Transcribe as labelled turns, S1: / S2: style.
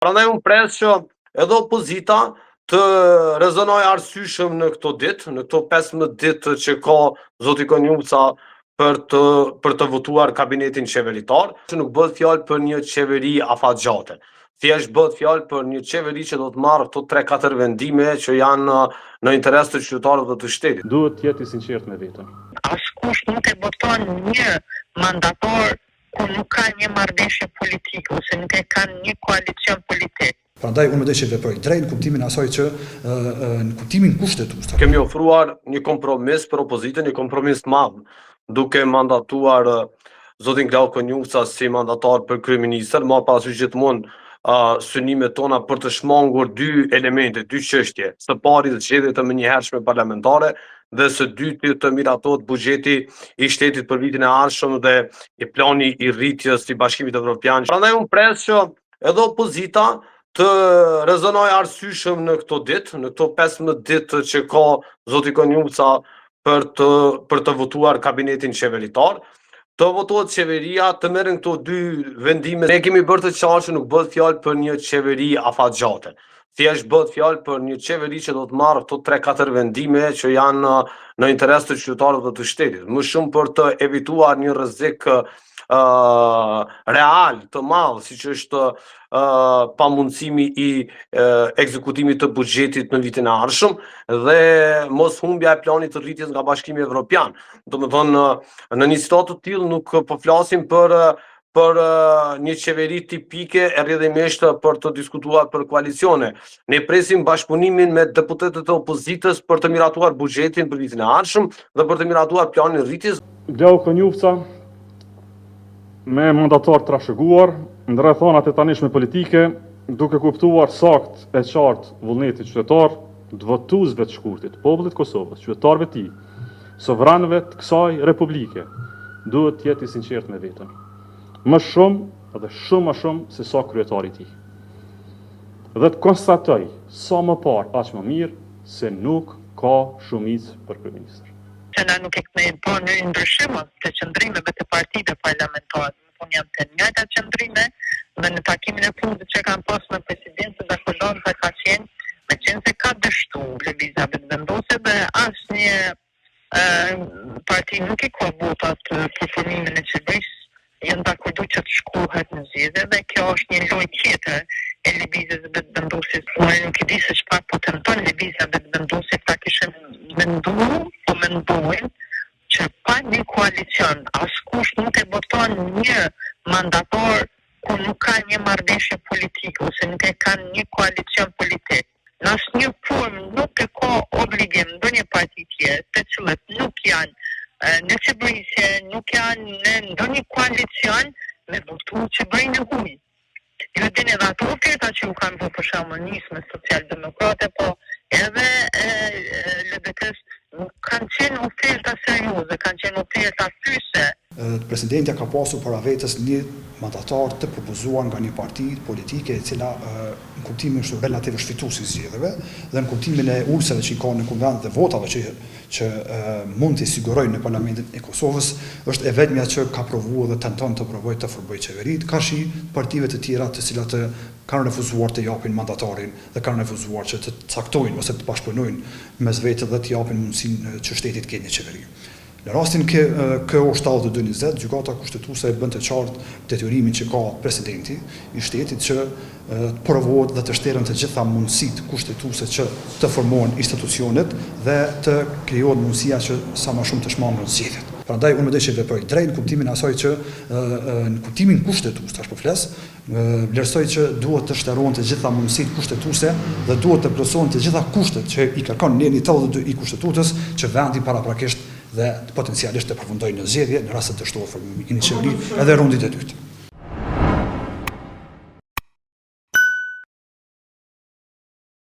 S1: Prandaj unë pres që edhe opozita të rezonojë arsyeshëm në këto ditë, në këto 15 ditë që ka zoti Konjufca për të për të votuar kabinetin qeveritar, që nuk bëhet fjalë për një qeveri afatgjate. Thjesht bëhet fjalë për një qeveri që do të marrë këto 3-4 vendime që janë në interes të qytetarëve dhe të shtetit.
S2: Duhet të jetë i sinqertë me veten.
S3: Askush nuk e voton një mandator ku nuk ka një marrëveshje politike ose nuk e kanë një koalicion politik.
S4: Prandaj unë mendoj që veproi drejt në kuptimin e asaj që në kuptimin kushtetues.
S1: Kemi ofruar një kompromis për opozitën, një kompromis të madh, duke mandatuar zotin Glauk Konjufca si mandatar për kryeministër, marrë parasysh gjithmonë uh, synimet tona për të shmangur dy elemente, dy çështje. Së pari zgjedhje të menjëhershme parlamentare dhe së dyti të miratohet buxheti i shtetit për vitin e ardhshëm dhe i plani i rritjes i Bashkimit Evropian. Prandaj unë pres që edhe opozita të rezonojë arsyeshëm në këto ditë, në këto 15 ditë që ka zoti Konjufca për të për të votuar kabinetin qeveritar, të votohet qeveria, të merren këto dy vendime. Ne kemi bërë të qartë që nuk bëhet fjalë për një qeveri afatgjate. Thjesht bëhet fjalë për një qeveri që do të marrë këto 3-4 vendime që janë në interes të qytetarëve dhe të shtetit, më shumë për të evituar një rrezik uh, real të madh, siç është uh, pamundësimi i uh, ekzekutimit të buxhetit në vitin e ardhshëm dhe mos humbja e planit të rritjes nga Bashkimi Evropian. Domethënë në një situatë të tillë nuk po flasim për për një qeveri tipike e rrjedhimisht për të diskutuar për koalicione. Ne presim bashkëpunimin me deputetët e opozitës për të miratuar buxhetin për vitin e ardhshëm dhe për të miratuar planin e rritjes.
S2: Glauk Konjufca me mandatar të trashëguar në rrethanat e tanishme politike, duke kuptuar saktë e qartë vullnetin qytetar, të votuesve të shkurtit, popullit të Kosovës, qytetarëve të tij, sovranëve të kësaj republike, duhet të jetë i sinqertë me veten. Më shumë dhe shumë më shumë se sa kryetari i tij. Dhe të konstatoj sa më parë aq më mirë se nuk ka shumicë për kryeministër.
S3: Se na nuk e kemi pa ndonjë ndryshim të qëndrimeve të partive parlamentare, domethënë janë të njëjtat qëndrime dhe në takimin e fundit që kanë pas me presidencën dakordanca ka qenë meqenëse ka dështu Lëvizja Vetëvendosje dhe asnjë parti nuk i ka votat për formimin e qeverisë, janë dakordu që të shkohet në zgjedhje dhe kjo është një lojë tjetër e Lëvizjes Vetëvendosje. Unë nuk e di se çfarë po tenton Lëvizja Vetëvendosje, këta kishin mendu, po mendojnë që pa një koalicion askush nuk e voton një mandator ku nuk ka një marrëveshje politike ose nuk e kanë një koalicion politik. Në asnjë formë nuk e ka obligim ndonjë parti tjetër, të cilët nuk janë në qeverisje, nuk janë në ndonjë koalicion me votu qeverinë e huj. Ju e dini edhe ato oferta që ju kanë bërë për shembull Nismës Socialdemokrate po edhe LDK-së nuk kanë qenë oferta serioze, kanë qenë oferta fyese.
S4: Presidentja ka pasur para vetes një mandatar të propozuar nga një parti politike e cila në kuptimin kështu relativ është fitues i zgjedhjeve dhe në kuptimin e ulëseve që i ka në Kuvend dhe votave që që mund t'i sigurojë në Parlamentin e Kosovës, është e vetmja që ka provuar dhe tenton të provojë të formojë qeveri karshi partive të tjera të cilat kanë refuzuar të japin mandatarin dhe kanë refuzuar që të caktojnë ose të bashkëpunojnë mes vete dhe të japin mundësinë që shteti të ketë një qeveri. Në rastin KO 72 20, Gjykata Kushtetuese e bën të qartë detyrimin që ka presidenti i shtetit që të provohet dhe të shteren të gjitha mundësitë kushtetuese që të formohen institucionet dhe të krijohet mundësia që sa më shumë të shmangen zgjedhjet. Prandaj unë mendoj që veproi drejt në kuptimin e asaj që në kuptimin kushtetues tash po flas, vlerësoj që duhet të shterohen të gjitha mundësitë kushtetuese dhe duhet të plotësohen të gjitha kushtet që i kërkon neni 82 i Kushtetutës që vendi paraprakisht dhe potencialisht të përfundojë në zgjedhje në rast se dështohet formimi i një qeverie edhe rundit të dytë.